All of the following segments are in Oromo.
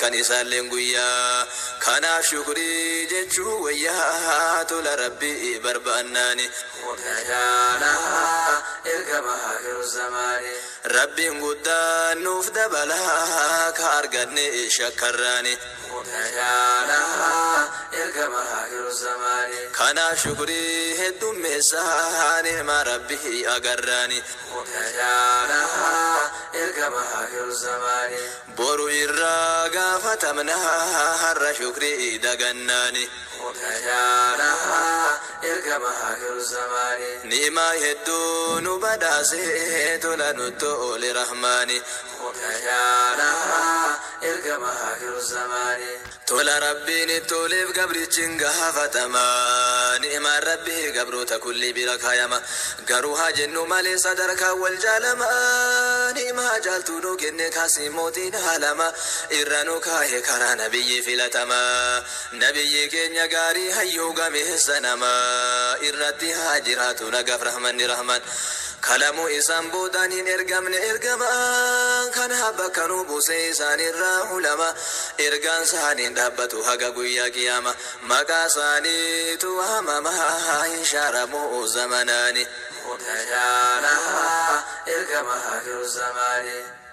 Halkan isaalleen guyyaa. Kanaaf shukrii jechuu wayyaa tola Rabbii barbaannaani. Rabbiin guddaan nuuf dabalaa ka arganne shakkarraani. Kanaaf shukrii heddummeessaa ni'maa Rabbii agarraani. Boru irraa gaafatamna har'a shukrii dagannaani. Ni'maa hedduu nu badhaasee tola nutti oole Rahmaani. Tola Rabbiin itti ooleef gabrichi hin gaafatama. Ni'maan Rabbii gabroota kullii bira kaayama. Garuu haa jennu malee sadarkaan wal jaalama. Ni'maa caaltuu nuu kenne kaasii mootiin haalama. Irra nu kaahe karaa nabiyyii filatama. Nabiyyii keenya gaarii hayyuu gameessa nama. Irratti haa jiraatu nagaaf rahmanni rahmaan. Kalamuu isaan boodaan hin ergamne ergamaan. Kanaaf bakka nu buuse isaanirraa ulama. Ergaan isaanii hin dhaabbatu haga guyyaa qiyaama. Maqaa isaaniitu waamama hin shaaramu zamanaani.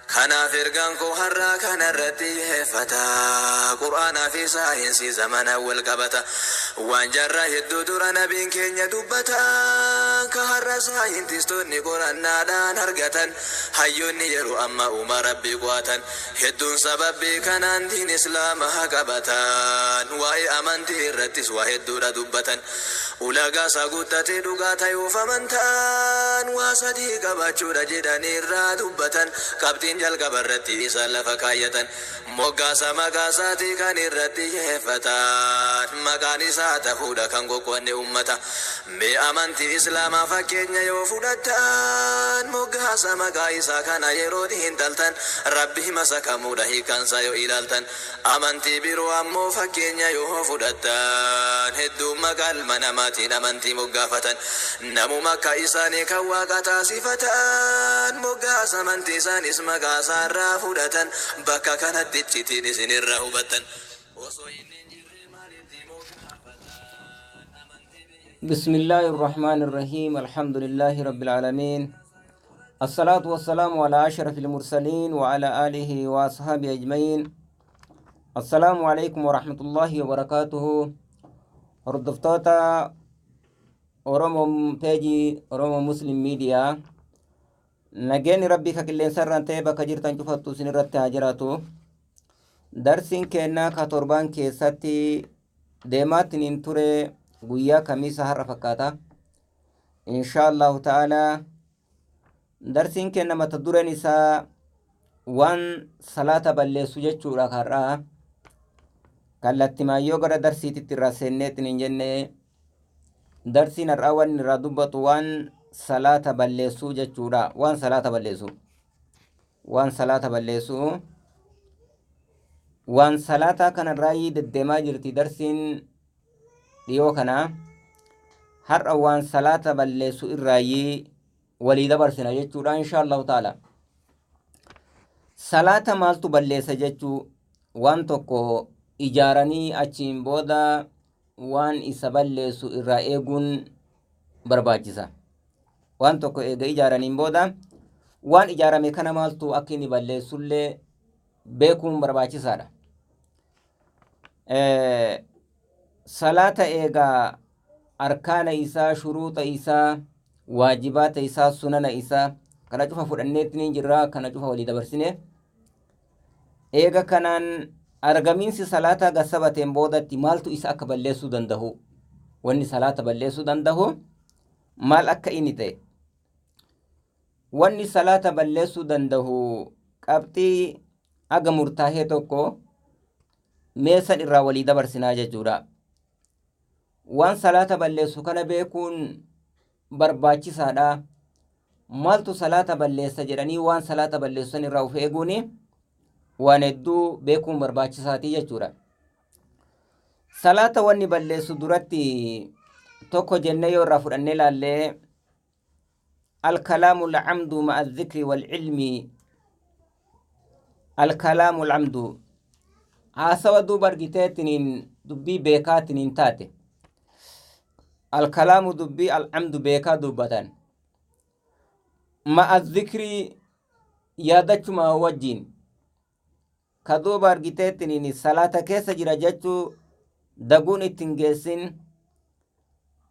Kanaaf ergaan koo har'aa kana irratti xiyyeeffata. Qur'aanaa fi saayinsii zamanaan wal qabata. Waan jaarraa hedduu dura nabiin keenya dubbatan ka har'a saayintistoonni qorannaadhaan argatan hayyoonni yeroo ammaa uumaa Rabbii qo'atan hedduun sababbii kanaan diin Islaamaa qabatan. Waa'ee amantii irrattis waa hedduudha dubbatan. Ulaagaa isaa guuttatee dhugaa tayuuf amantaan waa sadii qabaachuudha jedhanii irraa dubbatan. Qabxiin jalqaba irratti isaan lafa kaayyatan moggaasa maqaa isaatii kan irratti xiyyeeffatan maqaan isaa tahuudha kan qoqqoodne ummata. Mee amantii Islaamaa fakkeenya yoo fudhattan moggaasa maqaa isaa kana yeroo xiinxaltan Rabbii masakamuudha hiikkaan isaa yoo ilaaltan. Amantii biroo ammoo fakkeenya yoo fudhattan hedduun maqaa ilma namaatiin amantii moggaafatan. Namuma akka isaanii kan waaqa taasifatan moggaasa amantii isaanis maqaa isaarraa fudhatan. Bakka kanatti iccitiin isin irraa hubattan. Osoo inni hin jirree maalitti moggaafatan amantii biyya بسم الله الرحمن الرحيم الحمد لله رب العالمين الصلاة والسلام على أشرف المرسلين وعلى آله وأصحابه أجمعين السلام عليكم ورحمة الله وبركاته. Hordoftoota Oromoo peejii Oromoo Muslim Miidiyaa, nageenyi Rabbii ka qilleensarraan ta'e bakka jirtan cufattu isin irratti haa jiraatu. Darsiin kennaa ka torbaan keessatti deemaatiin hin ture guyyaa kamiisa har'a fakkaata. Insha Allahu ta'ala darsiin kenna mata dureen isaa waan salaata balleessu jechuudha. Har'aa kallattimaayyoo gara darsiititti irraa seenneetiin hin jenne, darsiin har'aa waan irraa dubbatu waan salaata balleessuu jechuudha. Waan salaata balleessu, waan salaata balleessu, waan salaataa kanarraa deddeemaa jirti darsiin dhiyoo kana. Har'a waan salaata balleessu irraayyii walii dabarsina jechuudha, insha Allahu ta'ala. Salaata maaltu balleessa jechuu, waan tokko ijaaranii achiin booda waan isa balleessu irraa eeguun barbaachisa. Waan tokko eega ijaaraniin booda waan ijaarame kana maaltu akka inni balleessullee beekuun barbaachisaadha. Salaata eegaa arkaana isaa, shuruuxa isaa, waajibaata isaa, sunana isaa kana cufa fudhanneetti ni jirra, kana cufa walii dabarsine. Eega kanaan argamiinsi salaataa gassabateen boodatti maaltu isa akka balleessuu danda'u, wanni salaata balleessuu danda'u maal akka inni ta'e, wanni salaata balleessuu danda'u qabxii aga murtaahee tokko meessan irraa walii dabarsinaa jechuudha. Waan salaata balleessu kana beekuun barbaachisaadha. Maaltu salaata balleessa jedhanii waan salaata balleessu san irraa of eeguuni waan hedduu beekuun barbaachisaati jechuudha. Salaata wanni balleessu duratti tokko jennee yoo irraa fudhannee ilaallee, الكلام العمد مع الذكر والعلم. الكلام العمد Haasawa duuba argiteetiniin dubbii beekaatiniin taate. Alkalaamu dubbii alcamdu beekaa dubbatan. Ma'a zikrii yaadachuma wajjiin. Ka duuba argiteetiniin salaata keessa jira jechuu daguun ittiin geessin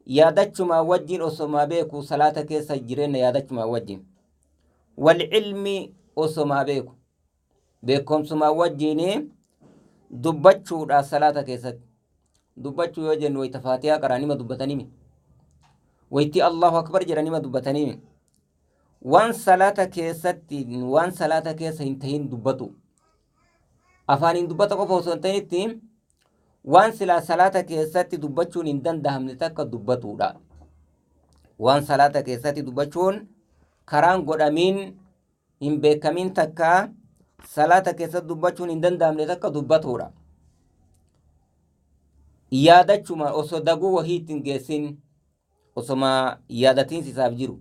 yaadachuma wajjiin osomaa beeku salaata keessa jireenya yaadachuma wajjiin. Walcilmi osomaa beeku. Beekumsuma wajjiin dubbachuudha salaata keessatti. Dubbachuu yoo jennu wayita faatihaa qaraanima dubbatanimi. Wayitii Allahu akbar jedhanima dubbatanimi. Waan salaata keessatti waan salaata keessa hin tahin dubbatu. Afaaniin dubbata qofa osoo hin tahinitti waan silaa salaata keessatti dubbachuun hin dandahamne takka dubbatuudha. Waan salaata keessatti dubbachuun karaan godhamiin hin beekamiin takka salaata keessatti dubbachuun hin danda'amne takka dubbatuudha. Yaadachuma osoo daguu wahii ittiin geessin osoma yaadatiinsi isaaf jiru.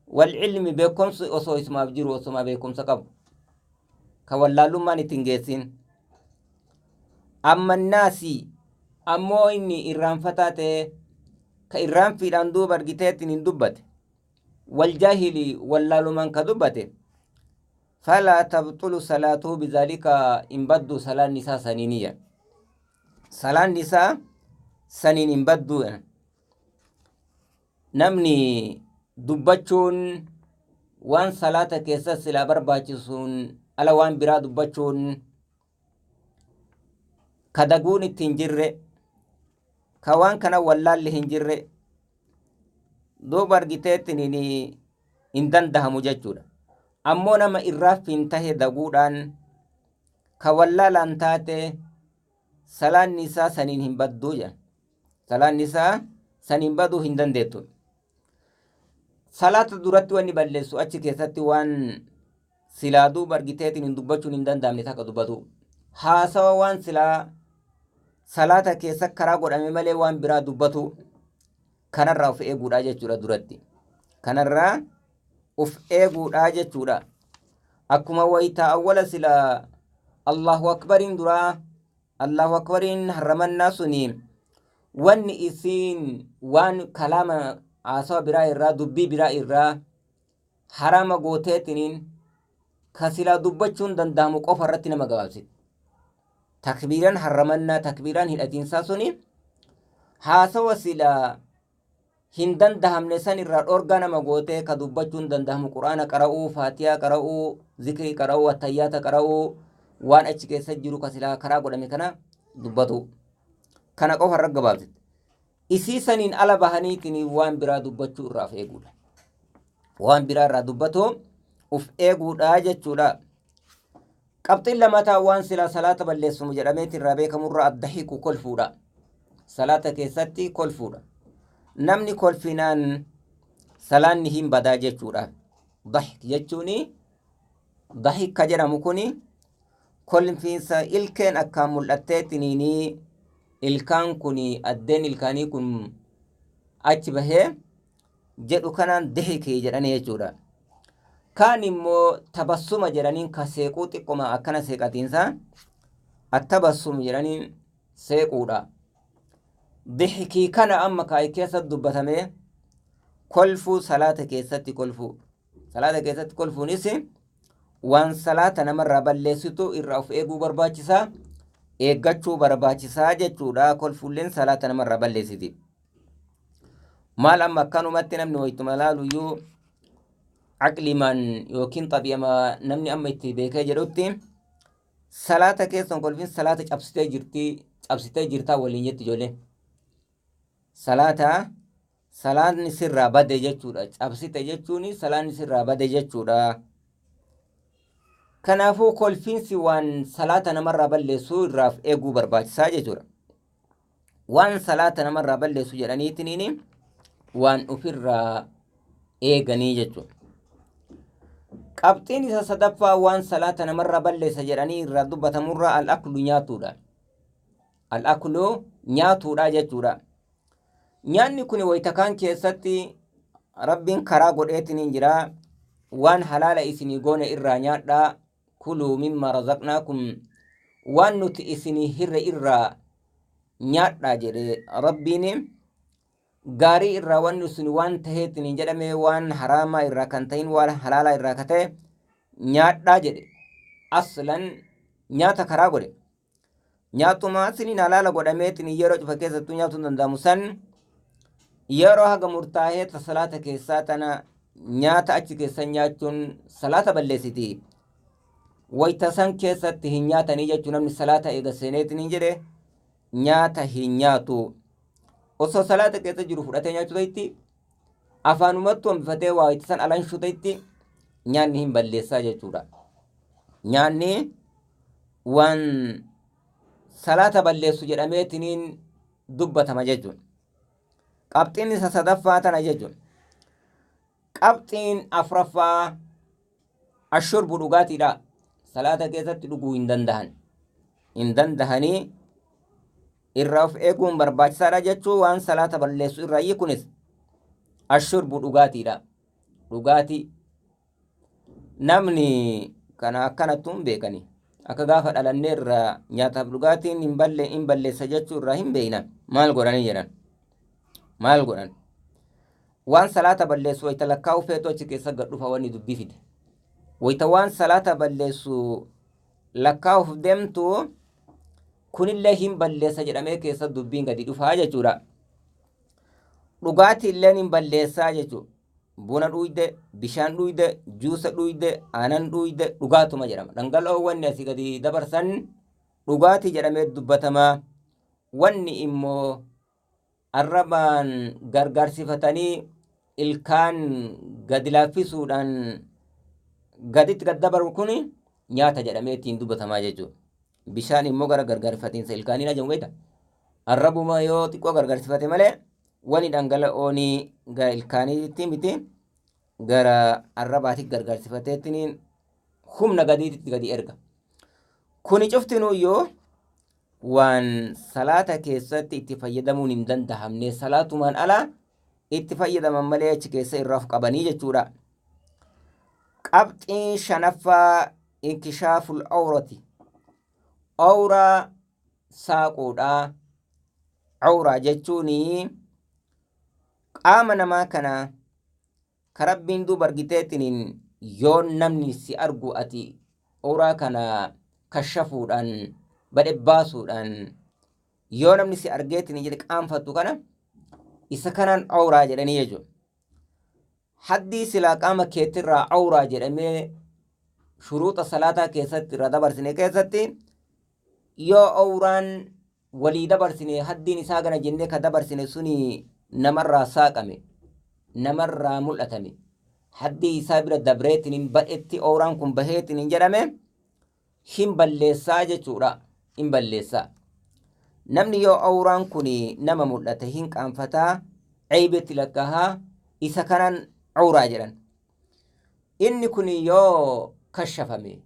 Walcilmi beekumsi osoo isumaaf jiru osoma beekumsa qabu. Ka wallaalummaan ittiin geessin. Amma naasi ammoo inni irraanfataa ta'e ka irraanfiidhaan duuba argiteettiin hin dubbate. Waljaahili wallaalumaan ka dubbate. Falaa tabxulu salaatuu bizaalika hin baddu salaan isaa saniiniyya. Salaan isaa saniin hin baddu. Namni dubbachuun waan salaata keessa silaa barbaachisuun ala waan biraa dubbachuun ka daguun itti hin jirre ka waan kana wallaalli hin jirre duuba argiteettiin hin dandahamu jechuudha. Ammoo nama irraaffiin tahe daguudhaan ka wallaalaan taate salaanni isaa saniin hin badduu jedha. Salaanni isaa saniin baduu hin dandeettu. Salaata duratti wanni balleessu achi keessatti waan silaa duuba argiteetiin hin dubbachuun hin danda'amne takka dubbatu. Haasawa waan silaa salaata keessa karaa godhame malee waan biraa dubbatu kanarraa of eeguudha jechuudha duratti. Kanarraa of eeguudha jechuudha. Akkuma wayitaa awwala silaa Allahu akbariin duraa Allahu akbariin harramannaa suni wanni isiin waan kalaama haasawa biraa irraa dubbii biraa irraa harama gooteetiniin ka silaa dubbachuun danda'amu qofa irratti nama gabaabsite. Takbiiraan harramannaa takbiiraan hidhatiinsaa suni haasawa silaa hin dandahamne san irraa dhorgaa nama gootee ka dubbachuun danda'amu quraana qara'uu, faatiyaa qara'uu, zikrii qara'uu, attayyaata qara'uu waan achi keessa jiru ka silaa karaa godhame kana dubbatu. Kana qofa irra gabaabsite. Isii saniin ala bahaniitiin waan biraa dubbachuu irraa of eeguudha. Waan biraa irraa dubbatu of eeguudha jechuudha. Qabxiin lamataa waan silaa salaata balleessumu jedhameeti irraa beekamurraa addahiiku kolfuudha. Salaata keessatti kolfuudha. Namni kolfinaan salaanni hin badaa jechuudha. Dahik jechuun dahik ka jedhamu kuni kolfiinsa ilkeen akkaan mul'atteetiniinii ilkaan kun addeen ilkaanii kun achi bahee jedhu kanaan dahikii jedhanii jechuudha. Kaan immoo tabassuma jedhaniin ka seequu xiqqoma akkana seeqatiinsa attabassum jedhaniin seequudha. Dihikii kana amma kaa'e keessatti dubbatamee kolfuu salaata keessatti kolfuu. Salaata keessatti kolfuunis waan salaata namarraa balleessitu irraa of eeguu barbaachisaa. Eeggachuu barbaachisaa jechuudha. Kolfuulleen salaata namarraa balleessiti. Maal amma akkanumatti namni wayituma laaluyyuu aqlimaan yookiin xabi'ama namni amma itti beekee jedhutti salaata keessan kolfiin salaata cabsitee jirti cabsitee jirtaa waliin jetti ijoolleen. Salaata salaanni sirraa bade jechuudha. Cabsite jechuun salaanni sirraa bade jechuudha. Kanaafuu kolfiinsi waan salaata namarraa balleessu irraaf eeguu barbaachisaa jechuudha. Waan salaata namarraa balleessu jedhaniitiniin waan ofirraa eeganii jechuudha. Qabxiin isa sadaffaa waan salaata namarraa balleessa jedhanii irraa dubbatamurraa al-aklu nyaatuudha. Al-aklu nyaatuudha jechuudha. Nyaanni kun wayita kaan keessatti rabbiin karaa godheetiniin jira. Waan halaala isinii goone irraa nyaadhaa. Kuluu mimma razaqnaakum Waan nuti isinii hirre irraa nyaadhaa jedhe Rabbiin. Gaarii irraa wanni sun waan taheetiin hin jedhame, waan haraamaa irraa kan ta'in, waan halaalaa irraa ka ta'e nyaadhaa jedhe. Aslan nyaata karaa godhe. Nyaatuma asliin halaala godhameetiin yeroo cufa keessattuu nyaatuu hin danda'amu san, yeroo haga murtaa'ee ta salaata keessaa tana nyaata achi keessa nyaachuun salaata balleessiti. Wayta san keessatti hin nyaatanii jechuu. Namni salaata eega seeneetiin hin jedhe nyaata hin nyaatu. Osoo salaata keessa jiru fudhatee nyaachuu ta'itti, afaanumattuu hambifatee waa itti san alanshuu ta'itti, nyaanni hin balleessaa jechuudha. Nyaanni waan salaata balleessu jedhameetiniin dubbatama jechuudha. Qabxiin isa sadaffaa tana jechuudha. Qabxiin afraffaa ashurbu, dhugaatiidha. Salaata keessatti dhuguu hin dandahan. Hin dandahanii, irraa of eeguun barbaachisaadha jechuu, waan salaata balleessu irraa kunis ashurbu, dhugaatiidha. Dhugaatii namni kana akkanattuu hin beekani. Akka gaafa dhalannee irraa nyaataaf dhugaatiin hin balle hin balleessa jechuu irraa hin beekna. Maal godhanii jedhan? Maal godhan? Waan salaata balleessu wayita lakkaa'uu feetu achi keessa gad dhufa wanni dubbii fide. Wayita waan salaata balleessu lakkaa'uuf deemtu, kunillee hin balleessa jedhamee keessa dubbiin gadi dhufaa jechuudha. Dhugaatii illeen hin balleessaa jechuudha. Buna dhuyde, bishaan dhuyde, juusa dhuyde, aanan dhuyde, dhugaatuma jedhama. Dhangala'oo wanni asii gadi dabarsan dhugaatii jedhamee dubbatama. Wanni immoo arrabaan gargaarsifatanii ilkaan gadi laaffisuudhaan gaditti gad dabaru kun nyaata jedhamee ittiin dubbatamaa jechuudha. Bishaan immoo gara gargaarfatiinsa ilkaanii ajamu beekta. Arrabuma yoo xiqqoo gargaarsifate malee, wani dhangala'oon gara ilkaaniitti miti, gara arrabaatti gargaarsifateetiin humna gadiitti gadi erga. Kuni cuftinuyyuu waan salaata keessatti itti fayyadamuun hin dandahamne, salaatumaan ala itti fayyadaman malee achi keessa irraa of qabanii jechuudha. Qabxiin shanaffaa inkishaaful awrati. Awraa saaquudha. Awraa jechuun qaama namaa kana ka Rabbiin duuba argiteetiin yoo namni si argu ati awraa kana kashafuudhaan, badhe baasuudhaan, yoo namni si argeetiin jedhe qaanfattu kana, isa kanaan awraa jedhanii jechuudha. Haddii silaa qaama keetirraa awraa jedhamee shuruuxa salaataa keessatti irra dabarsine keessatti, yoo awraan walii dabarsine haddiin isaa gana jennee ka dabarsine suni namarraa saaqame, namarraa mul'atame, haddii isaa bira dabreetiin badhetti awraan kun baheetiin jedhame, hin balleessaa jechuudha. Hin balleessaa. Namni yoo awraan kun nama mul'ate hin qaanfataa, ceebetti lakkahaa, isa kanaan awraa jedhan. Inni kun yoo kashafame,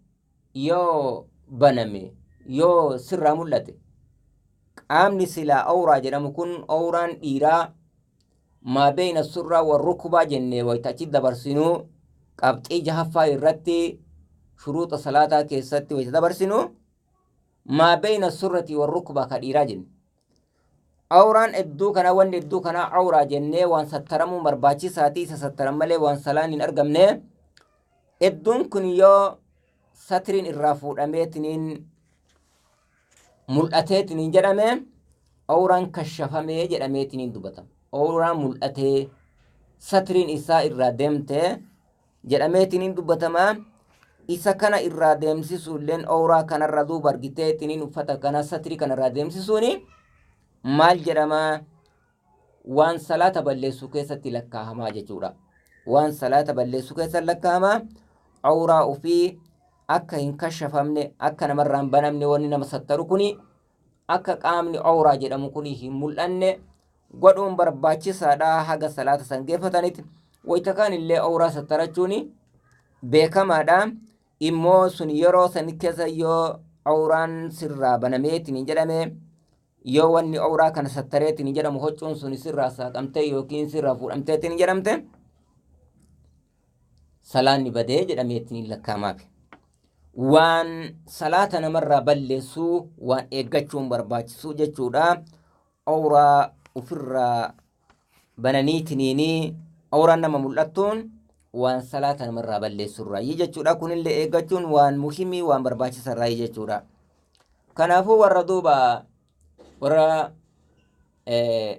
yoo baname, yoo sirraa mul'ate, qaamni silaa awraa jedhamu kun, awraan dhiiraa maa beeyna surraa warrukubaa jennee wayita achi dabarsinuu, qabxii jahaffaa irratti shuruuxa salaataa keessatti wayita dabarsinu, maa beeyna surrati warrukubaa ka dhiiraa jenne. Awraan hedduu kana, wanni hedduu kana awraa jennee waan sattaramuu barbaachisaati, isa sattaran malee waan salaan hin argamne. Hedduun kun yoo satiriin irraa fuudhameetiniin mul'ateetiniin jedhame, awraan kashafamee jedhameetiniin dubbatama. Awraan mul'atee satiriin isaa irraa deemte jedhameetiniin dubbatama. Isa kana irraa deemsisuulleen, awraa kanarra duuba argiteetiniin uffata kana satirii kanarraa deemsisuuni maal jedhama? Waan salaata balleessuu keessatti lakkaahamaa jechuudha. Waan salaata balleessuu keessatti lakkaa'amaa. Awraa ofii akka hin kashafamne, akka namarraa hin banamne, wanni nama sattaru kuni akka qaamni awraa jedhamu kuni hin mul'anne godhuun barbaachisaadha haga salaata san geeffatanitti. Wayita kaan illee awraa sattarachuun beekamaadha. Immoo sun yeroo san keessa yoo awraan sirraa banameetiin hin jedhame, yoo wanni awraa kana sattareetiin hin jedhamu huccuun sun sirraa saaqamtee yookiin sirraa fuudhamteetiin hin jedhamte, salaanni badee jedhameetiin lakkaa'amaaf. Waan salaata namarraa balleessuu waan eeggachuun barbaachisuu jechuudha. Awraa ofirraa bananiitiniini awraan nama mul'attuun waan salaata namarraa balleessurraayi jechuudha. Kunillee eeggachuun waan muhimii waan barbaachisarraayi jechuudha. Kanaafuu warra duuba warra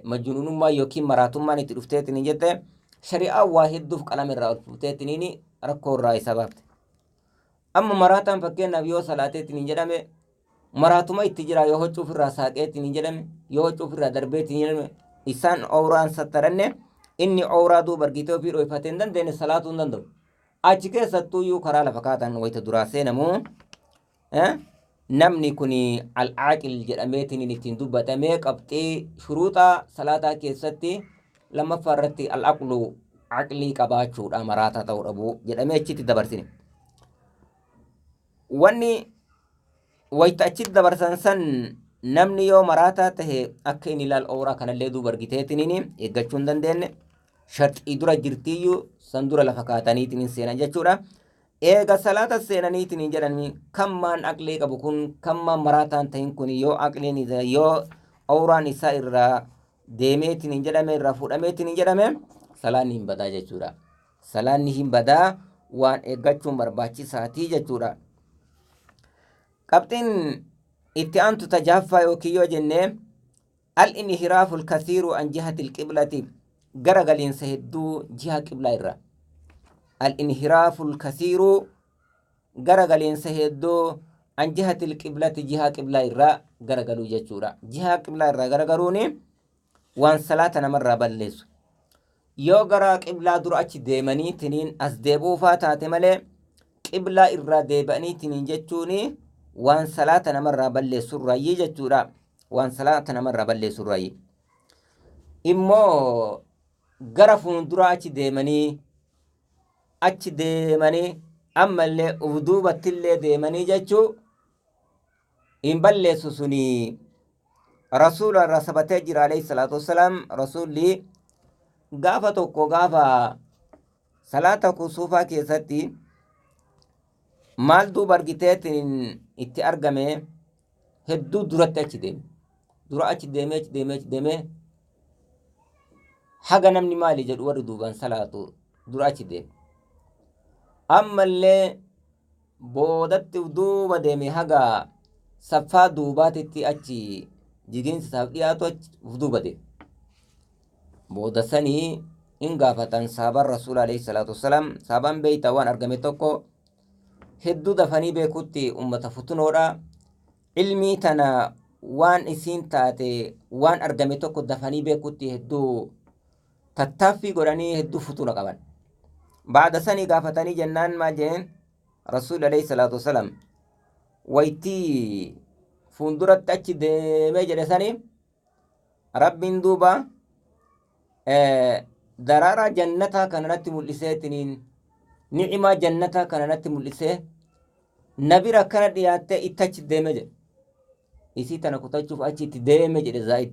majnuunummaa yookiin maraatummaan itti dhufteetiniin jette, shari'aan waa hedduuf qalama irraa ol fuuteetiniin rakkoo irraa isa baafte. Amma maraataan fakkeenyaaf yoo salaateetiniin jedhame maraatuma itti jira, yoo huccuu ofirraa saaqeetiniin jedhame, yoo huccuu ofirraa darbeetiniin jedhame, isaan awraan sattaranne, inni awraa duuba argitee ofii dhoyfatee hin dandeenye salaatuu hin danda'u. Achi keessattuyyuu karaa lafa kaatan wayita duraa seenamuu namni kun al-aaqil jedhameetiin ittiin dubbatamee qabxii shuruuxa salaataa keessatti lammaffaa irratti al-aqlu aqlii qabaachuudha, maraataa ta'uu dhabuu jedhamee achitti dabarsine. Wanni wayita achitti dabarsan san namni yoo maraataa tahe akka inni ilaal awraa kanallee duuba argiteetiniin eeggachuu hin dandeenye, sharxii dura jirtiyyuu san dura lafa kaataniitiin seenan jechuudha. Eega salaata seenaniitiin jedhanii kammaan aqlii qabu kun, kammaan maraataan tahin kun, yoo aqliin yoo awraan isaa irraa deemeetiin jedhame, irraa fuudhameetiin jedhame, salaanni hin badaa jechuudha. Salaanni hin badaa, waan eeggachuun barbaachisaatii jechuudha. Qabxiin itti aantu tajaaffaa yookiin yoo jenne al-inhiraafu al-kathiiru an jihati al-qiblati, gara galiinsa hedduu jiha qiblaa irraa. Al-inhiraafu al-kathiiru gara galiinsa hedduu an jihati al-qiblati, jiha qiblaa irraa garagaluu jechuudha. Jiha qiblaa irraa garagaluuni waan salaata namarraa balleessu. Yoo gara qiblaa dura achi deemanii tiniin as deebi'uufaa taate malee qiblaa irraa deebi'anii tiniin jechuuni waan salaata namarraa balleessurraayyii jechuudha. Waan salaata namarraa balleessurraayyii. Immoo gara fuulduraa achi deemanii achi deemanii ammallee uf duubattillee deemanii jechuu hin balleessu. Suni rasuula irraa sabatee jira alayhi salaatu wassalaam. Rasuulli gaafa tokko gaafa salaata kusuufaa keessatti maal duuba argiteetiin itti argame, hedduu duratti achi deeme, dura achi deemee achi deemee achi deemee haga namni maali jedhu warri duuban salaatu dura achi deeme, ammallee boodatti duuba deeme haga saffaa duubaatitti achi jigiinsa isaaf dhiyaatu achi uf duuba deeme. Booda sanii in gaafatan sahaabaan rasuula alayhi salaatu wassalaam. Sahaabaan beeyta waan argame tokko hedduu dafanii beekutti ummata futunoodha. Ilmii tana waan isiin taate waan argame tokko dafanii beekutti hedduu tattaaffii godhanii hedduu futuna qaban. Baada sanii gaafatanii jennaan maal jeen rasuulli alayhi salaatu wassalaam, waytii fuulduratti achi deemee jedhe sanii rabbiin duuba daraaraa jannataa kana natti mul'iseetiniin, ni'imaa jannataa kana natti mul'isee, nabira akkana dhiyaattee itti achi deeme jedhe, isii tana kutachuuf achi itti deeme jedhe. Zaa'id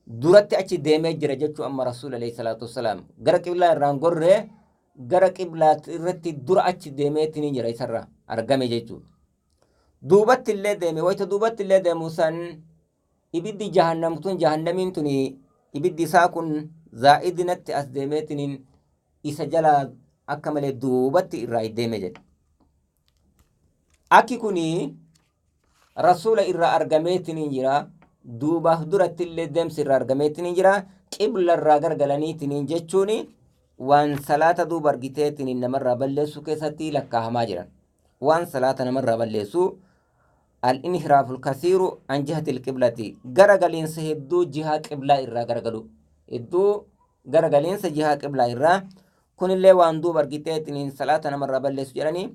duratti achi deemee jira jechuu. Amma rasuul alayhi salaatu wassalaam gara qiblaa irraan gorree gara qiblaa irratti dura achi deemeetiin jira, isarra argame jechuu. Duubatti illee deeme, wayita duubatti illee deemu san ibiddi jahannam tun, jahannamiin tuni ibiddi isaa kun zaa'idinatti as deemeetiniin isa jala akka malee duubatti irraa deeme jedhe. Akki kuni rasuula irraa argameetiniin jira. Duubaaf duratti illee deemsi irraa argameetiniin jira. Qibla irraa gargalaniitiniin jechuun waan salaata duuba argiteetiniin namarraa balleessuu keessatti lakkaahamaa jiran. Waan salaata namarraa balleessuu al-inhiraaful kasiiru an jihatil qiblati, gara galiinsa hedduu jihaa qiblaa irraa garagalu, hedduu gara galiinsa jihaa qiblaa irraa, kunillee waan duuba argiteetiniin salaata namarraa balleessu jedhanii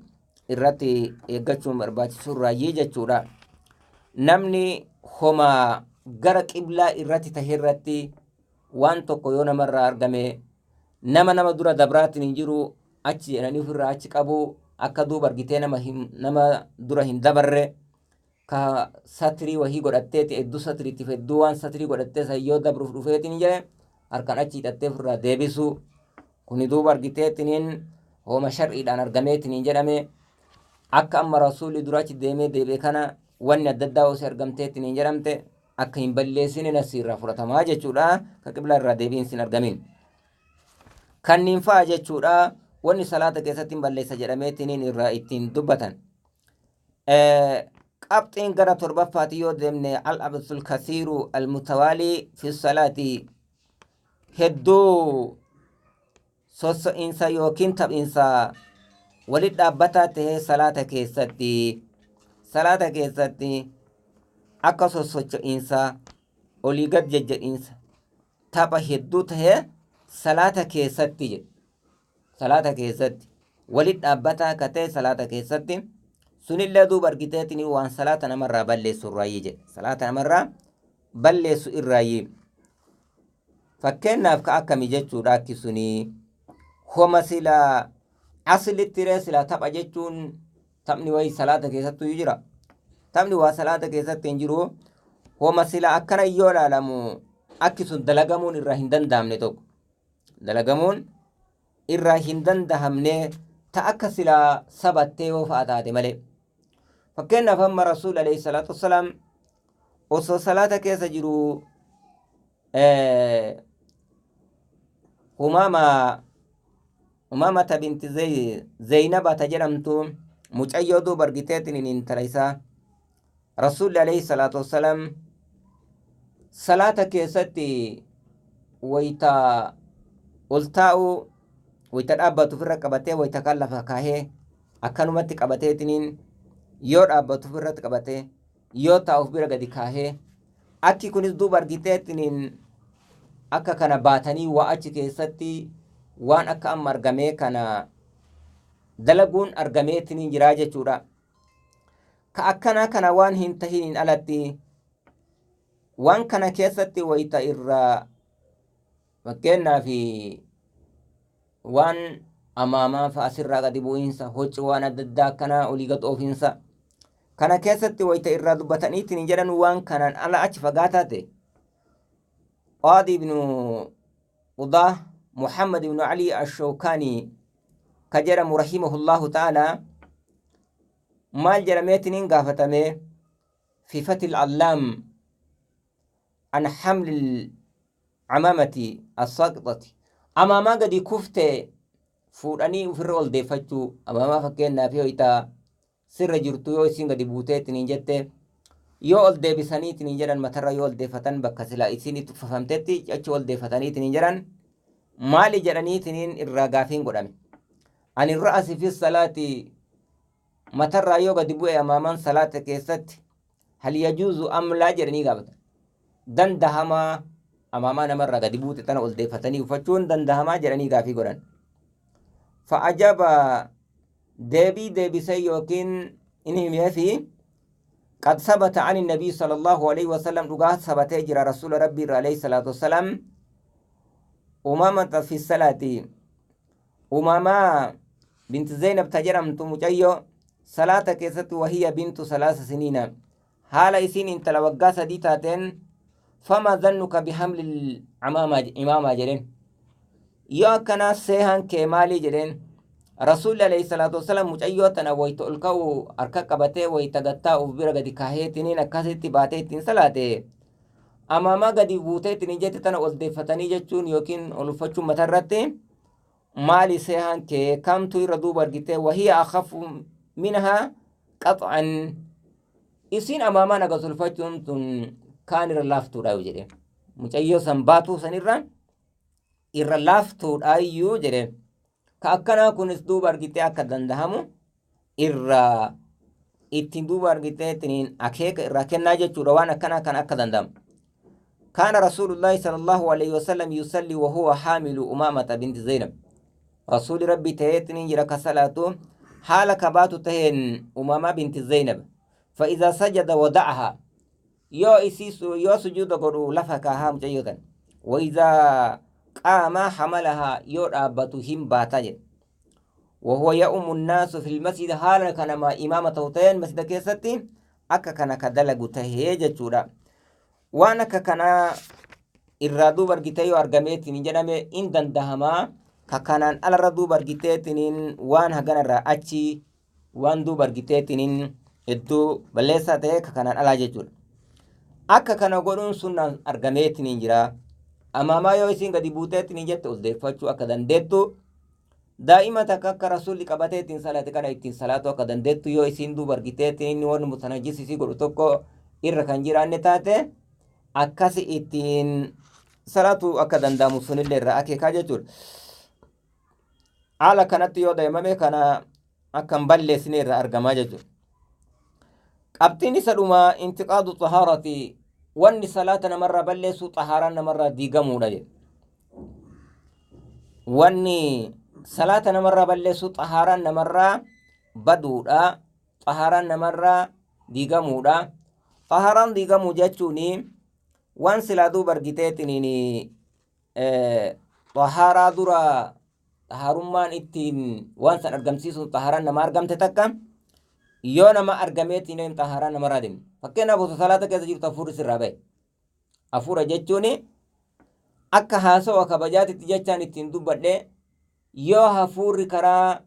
irratti eeggachuun barbaachisurraayyii jechuudha. Namni homaa gara qiblaa irratti tahe irratti waan tokko yoo namarraa argame, nama dura dabraatiin hin jiru achi jedhanii ofirraa achi qabu, akka duuba argitee nama dura hin dabarre ka satrii wahii godhatteeti, hedduu satriitiif hedduu waan satrii godhattee san yoo dabruuf dhufeetiin jedhe harkaan achi hidhattee ofirraa deebisu, kuni duuba argiteetiniin hooma shar'iidhaan argameetiniin jedhame. Akka amma rasuulli dura achi deemee deebi'e kana wanni adda addaa osoo argamteetti hin jedhamte akka hin balleessine nassi irraa fudhatamaa jechuudha. Ka qiblaa irraa deebiin sin argamin. Kanniin fa'a jechuudha wanni salaata keessatti hin balleessa jedhameetiin irraa ittiin dubbatan. Qabxiin gara torbaffaati yoo deemne al-absul kasiiru al-mutawaalii fi salaati hedduu sosso'iinsa yookiin taphiinsa walit dhaabbataa tahee salaata keessatti salaata keessatti akka sossocho'iinsa olii gad jajjadhiinsa tapha hedduu tahee salaata keessatti jedhe. Salaata keessatti walit dhaabbataa akka ta'e salaata keessatti sunillee duuba argiteetiin waan salaata namarraa balleessu irraayyii jedhe. Salaata namarraa balleessu irraayyii. Fakkeenyaaf ka akkami jechuudha akki sunii homa silaa aslitti ree silaa tapha jechuun taphni wayii salaata keessattuu jira. Taphni waa salaata keessatti hin jiru. Homa silaa akkana yoo ilaalamu akki sun dalagamuun irraa hin danda'amne tokko. Dalagamuun irraa hin danda'amne ta akka silaa sabattee yoo fa'a taate malee. Fakkeenyaaf amma Rasuul alayhi salaatu wassalaam osoo salaata keessa jiru Umaamata binti Zeynaba ta jedhamtu mucayyoo duuba argiteetiin intala isaa Rasuulli alayhi salaatu wassalaam salaata keessatti wayita ol taa'u wayita dhaabbatu ofirra qabatee wayita kan lafa kaahee akkanumatti qabateetiniin yoo dhaabbatu ofirratti qabatee yoo taa'u of bira gadi kaahee akki kunis duuba argiteetiniin akka kana baatanii waa achi keessatti waan akka amma argamee kana dalaguun argameetiniin jiraa jechuudha. Ka akkanaa kana waan hin tahiniin alatti waan kana keessatti wayita irraa fakkeenyaaf waan amaamaa fa'a asirraa gadi bu'iinsa huccuu waan adda addaa akkanaa olii gad oofinsa kana keessatti wayita irraa dubbataniitiin jedhan waan kanaan ala achi fagaataa ta'e. Qaadi ibnu Qudaa Muhammad ibnu Ali Ashawkaanii ka jedhamu rahimahullahu ta'ala maal jedhameetiniin gaafatame fi fatil allaam an hamlil amaamati as-saqxati amaamaa gadi kufte fuudhanii ofirra ol deeffachuu amaamaa fakkeenyaaf yoo itaa sirra jirtu yoo isiin gadi buuteetiniin jette yoo ol deebisaniitiniin jedhan matarra yoo ol deeffatan bakka silaa isiin itti uffifamtetti achi ol deeffataniitiniin jedhan maali jedhaniitiniin irraa gaafiin godhame. Ani ra'asi fi salaati matarraa yoo gadi bu'e amaamaan salaata keessatti hal yajuuzu am laa jedhanii gaafatan. Dandahamaa amaamaa namarraa gadi buute tana ol deeffatanii uffachuun dandahamaa jedhanii gaafii godhan. Fa'ajaba deebii deebisee yookiin inni himeefi قد ثبت عن النبي صلى الله عليه وسلم دغا ثبت جرى رسول ربي عليه الصلاة والسلام أمامة في الصلاة أمامة بنت زينب تجرم تمجيو صلاة كيست وهي بنت 3 سنين حال إسين انت لوقا سديتاتين فما ظنك بحمل العمامة إمامة جرين يا كنا سيهان كمالي جرين رسول عليه الصلاة والسلام مجيو تنا ويتو الكو أركا قبتي ويتغتا وبرا قد كاهيتنين أكاسيتي باتيتين صلاة أماما قد بوتيتني جيت تنا أولدفتني جتشون يوكين أولفتشون مترتي مالي سيهان كي كم توي ردو برغتي وهي أخف منها قطعا إسين أماما نغسل فتشون تن كان رلافتو رايو جري مجيو سنباتو سنران إرلافتو رايو جري ka akkanaa kunis duuba argitee akka dandahamu irraa ittiin duuba argiteetiniin akeeka irraa kennaa jechuudha waan akkanaa kan akka danda'amu. كان رسول الله صلى الله عليه وسلم يصلي وهو حامل أمامة بنت زينب رسول ربي تهيتني جرك صلاته حال كبات تهين أمامة بنت زينب فإذا سجد ودعها يو إسيس يو سجود قرو لفكها مجيدا وإذا قام حملها يرابتهم باتج وهو يؤم الناس في المسجد حالا كان ما إمامة توتين مسجد كيستي أكا كان كدلق تهيجة جورا وانا كان إرادو برغتيو أرغميتين جنامي إن دندهما ككانان على ردو برغتيتين وان هغانا را أچي Waan duuba argiteetiniin hedduu balleessaa ta'e ka kanaan alaa jechuudha. Akka kana godhuun sunnaan argameetiniin jira. Amaamaa yoo isiin gadi buuteetiniin jette ol deeffachuu akka dandeettu, daa'ima takka akka rasuulli qabatee ittiin salaate kana ittiin salaatu akka dandeettu, yoo isiin duuba argiteetiniin waan mutanajjisisii godhu tokko irra kan jiraanne taate akkasi ittiin salaatu akka danda'amu sunillee irraa akeekaa jechuudha. Haala kanatti yoo deemame kana akka hin balleessine irraa argamaa jechuudha. Qabxiin isa dhumaa intiqaadu xahaarati, wanni salaata namarraa balleessu xahaaraan namarraa diigamuudha jedha. Wanni salaata namarraa balleessu xahaaraan namarraa baduudha. Xahaaraan namarraa diigamuudha. Xahaaraan diigamuu jechuun waan silaa duuba argiteetiniin xahaaraa dura xahaarummaan ittiin waan san argamsiisuun xahaaraan nama argamte takka yoo nama argameetiin xahaaraan namarraa deemte. Fakkeenyaaf osoo salaata keessa jirtu hafuurri sirraa bahe. Hafuura jechuun akka haasawa kabajaatitti jechaan ittiin dubbadhe, yoo hafuurri karaa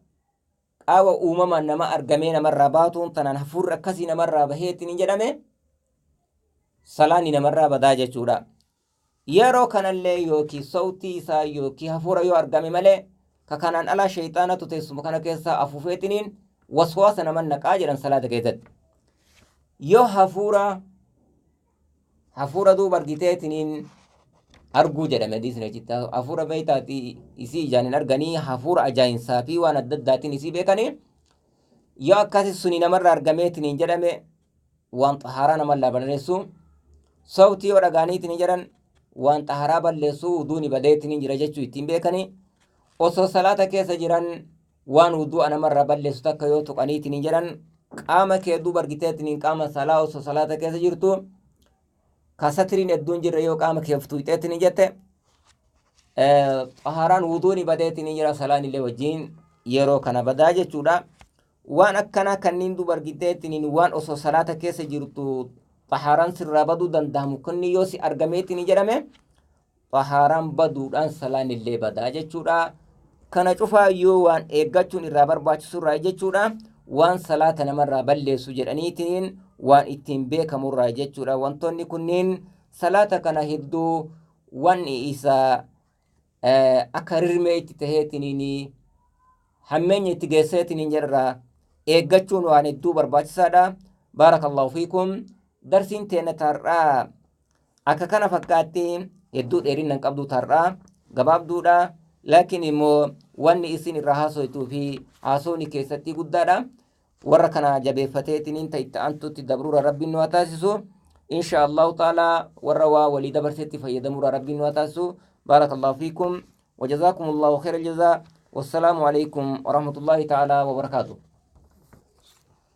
qaawa uumamaan nama argamee namarraa baatuun tanaan hafuurri akkasii namarraa baheetiin hin jedhame, salaanni namarraa badaa jechuudha. Yeroo kanallee yookiin sawtii isaa yookiin hafuura yoo argame malee, ka kanaan alaa sheexaanatu teessuma kana keessa afuufeetiniin waswaasa nama naqaa jedhan salaata keessatti. Yoo hafuura duuba argiteetiniin arguu jedhame hadiisni achitti, hafuura beeytaati isii ijaan hin arganii, hafuura ajaa'insaa fi waan adda addaatiin isii beekanii, yoo akkasi suni namarraa argameetiniin jedhame waan xahaaraa namarraa balleessu, sawtii yoo dhagaaniitiin jedhan waan xaharaa balleessu, wuduuni badeetiniin jira jechuu ittiin beekanii, osoo salaata keessa jiran waan wudu'a namarraa balleessu takka yoo tuqaniitiin jedhan, qaama kee duuba argiteetiniin qaama salaa osoo salaata keessa jirtu ka satiriin hedduun jirre yoo qaama kee of tuqxeetiniin jette, xahaaraan wuduuni badeetiniin jira, salaan illee wajjin yeroo kana badaa jechuudha. Waan akkanaa kanneen duuba argiteetiniin waan osoo salaata keessa jirtu xahaaraan sirraa baduu danda'amu kunni yoo si argameetiniin jedhame, xahaaraan baduudhaan salaan illee badaa jechuudha. Kana cufaa yoo waan eeggachuun irraa barbaachisurraa jechuudha. Waan salaata namarraa balleessu jedhaniitiin waan ittiin beekamurraa jechuudha. Wantoonni kunniin salaata kana hedduu wanni isa akka rirmee itti taheetiniin hammeenya itti geesseetiniin jedharraa eeggachuun waan hedduu barbaachisaadha. Baarakallahu fiikum. Darsiin teenya tarraa akka kana fakkaatti, hedduu dheerinna hin qabdu, tarraa gabaabduudha. Laakiin immoo wanni isin irraa haasoituu fi haasooni keessatti guddaadha. Warra kana jabeeffateetiniin ta itti aantutti dabruura Rabbiin nu haa taasisu. Insha Allahu ta'ala warra waa walii dabarsetti fayyadamuura Rabbiin nu haa taasisu. Baarakallahu fiikum. وجزاكم الله خير الجزاء، والسلام عليكم ورحمة الله تعالى وبركاته.